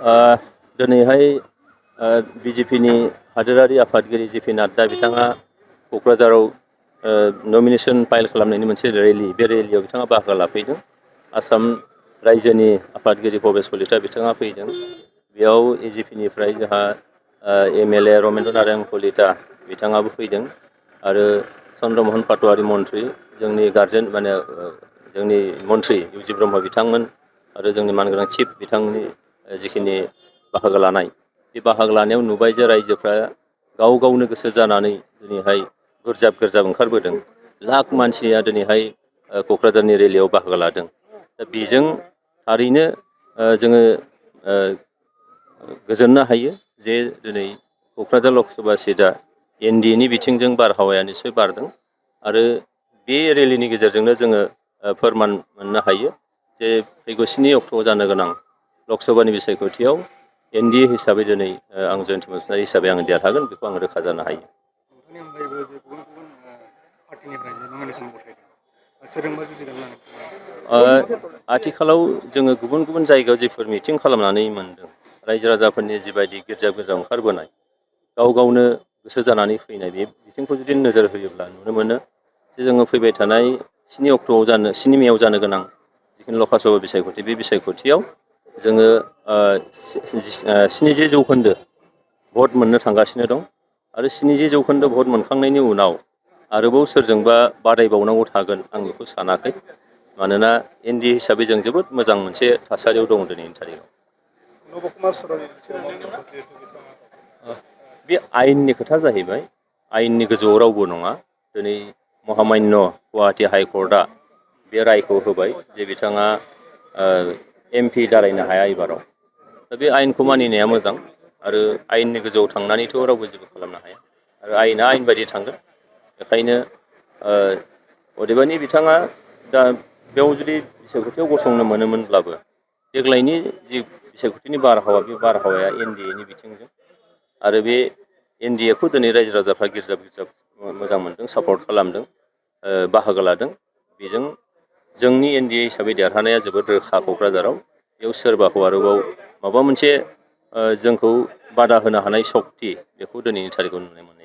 दिनैहाय बिजेपिनि हादोरारि आफादगिरि जे.पि. नाड्डा बिथाङा क'क्राझाराव नमिनेसन फाइल खालामनायनि मोनसे रेलि, बे रेलियाव बिथाङा बाहागो लाफैदों। आसाम रायजोनि आफादगिरि भबेस कलिता बिथाङा फैदों। बेयाव एजिपिनिफ्राय जोंहा एम.एल.ए. रमेन्द्र नारायण कलिता बिथाङाबो फैदों आरो चन्द्रमहन पाटवारी मन्त्रि, जोंनि गार्जेन जोंनि मन्त्रि इउ.जि. ब्रह्म बिथांमोन आरो जोंनि मानगोनां चिफ बिथांनि जिखिनि बाहागो लानाय, बे बाहागो लानायाव नुबाय जे रायजोफ्रा गाव गावनो गोसो जानानै दिनैहाय गोरजाब ओंखारबोदों। लाख मानसिया दिनैहाय क'क्राझारनि रेलियाव बाहागो लादों। दा बेजों थारैनो जोङो गोजोननो हायो जे दिनै क'क्राझार लकसभा सिटआ एन.डि.ए.नि बिथिंजों बारहावाया निस्सय बारदों आरो बे रेलिनि गेजेरजोंनो जोङो फोरमान मोननो हायो जे फैगौ 7 अक्ट'आव जानो गोनां लकसभानि बिसायख'थियाव एन.डि.ए. हिसाबै दिनै आं जयन्त मुसाहारि हिसाबै आङो देरहागोन, बेखौ आं रोखा जानो हायो। नोंथांनि अनगायैबो जे गुबुन पार्टिनिफ्राय नमिनेसन गथायदों, सोरजोंबा जुजिगोन होननानै आथिखालाव जोङो गुबुन गुबुन जायगायाव जेफोर मिटिं खालामनानै मोनदों, रायजो राजाफोरनि जिबायदि गिर्जा ओंखारबोनाय, गाव गावनो गोसो जानानै फैनाय, बे बिथिंखौ जुदि नोजोर होयोब्ला नुनो मोनो जे जोङो फैबाय थानाय 7 मेआव जानो गोनां जिखिनि लकसभा बिसायख'थि, बे बिसायख'थियाव जोङो 70% भट मोननो थांगासिनो दं आरो 70% भट मोनखांनायनि उनाव आरोबाव सोरजोंबा बादायबावनांगौ थागोन आं बेखौ सानाखै। मानोना एन.डि.ए. हिसाबै जों जोबोद मोजां मोनसे थासारियाव दङ दिनैनि थारिखआव। बे आयेननि खोथा जाहैबाय, आयेननि गोजौआव रावबो नङा। दिनै महामान्य गुवाहाटि हाइकर्टआ बे रायखौ होबाय जे बिथाङा MP दारायनो हाया एबाराव। दा बे आयेनखौ मानिनाया मोजां आरो आयेननि गोजौआव थांनानैथ' रावबो जेबो खालामनो हाया आरो आयेना आयेन बायदि थांगोन। बेखायनो अदेबानि बिथाङा दा बेयाव जुदि बिसायख'थियाव गसंनो मोनोमोनब्लाबो देग्लायनि जि बिसायख'थिनि बारहावा, बे बारहावाया एन.डि.ए.नि बिथिंजों आरो बे एन.डि.ए.खौ दिनै रायजो राजाफ्रा गिर्जाब मोजां मोनदों, सापर्ट खालामदों, बाहागो लादों। बेजों जोंनि एन.डि.ए. हिसाबै देरहानाया जोबोद रोखा क'क्राझाराव। बेयाव सोरबाखौ आरोबाव माबा मोनसे जोंखौ बादा होनो हानाय सक्ति, बेखौ दिनैनि थारिखआव नुनो मोनो।